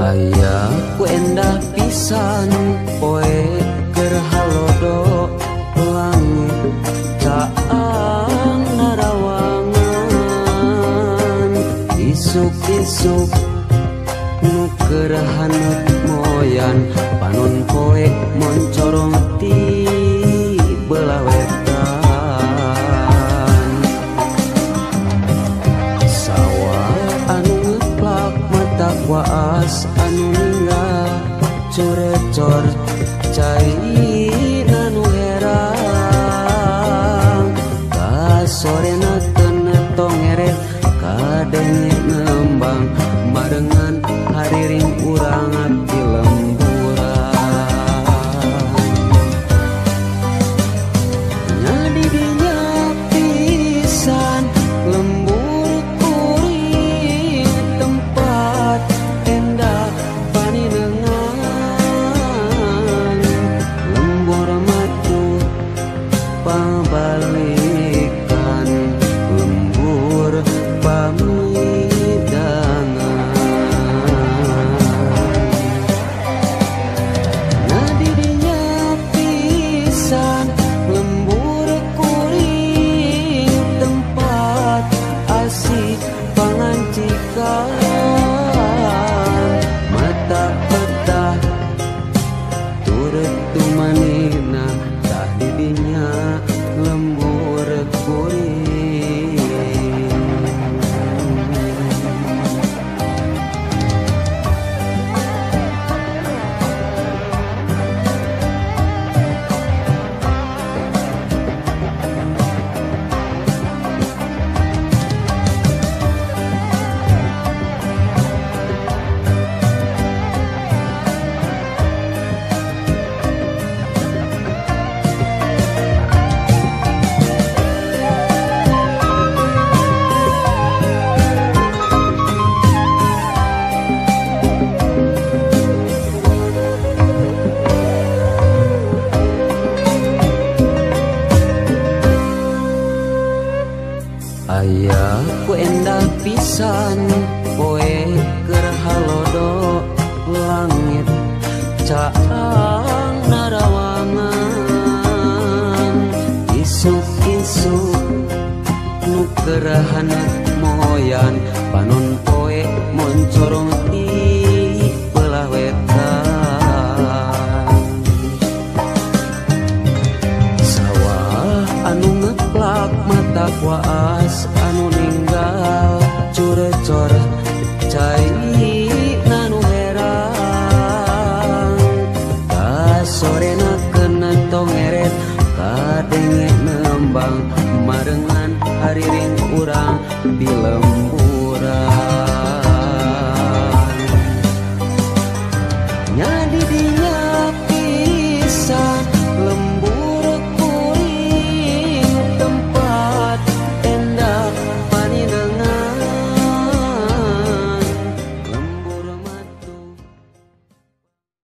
Aya ku endah pisan poe keur halodo langit caang narawangan isuk-isuk nu keur haneut moyan panon poe moncorong ti belah wetan sawah anu ngeplak mata waas anu ninggal corecor cai anu herang kasorena teu tongeret kadenge nembang barengan hariring urang di lemburan nya di dinya pisan lembur kuring tempat endah paninengan lembur matu pabalikan lembur pamidangan nya di dinya pisan lembur kuring tempat asih pangancikan mata petah turut tumanina tah di dinya lembur kuring. Aya ku endah pisan poe keur halodo langit caang narawangan isuk-isuk nu keur haneut moyan panon poe moncorong.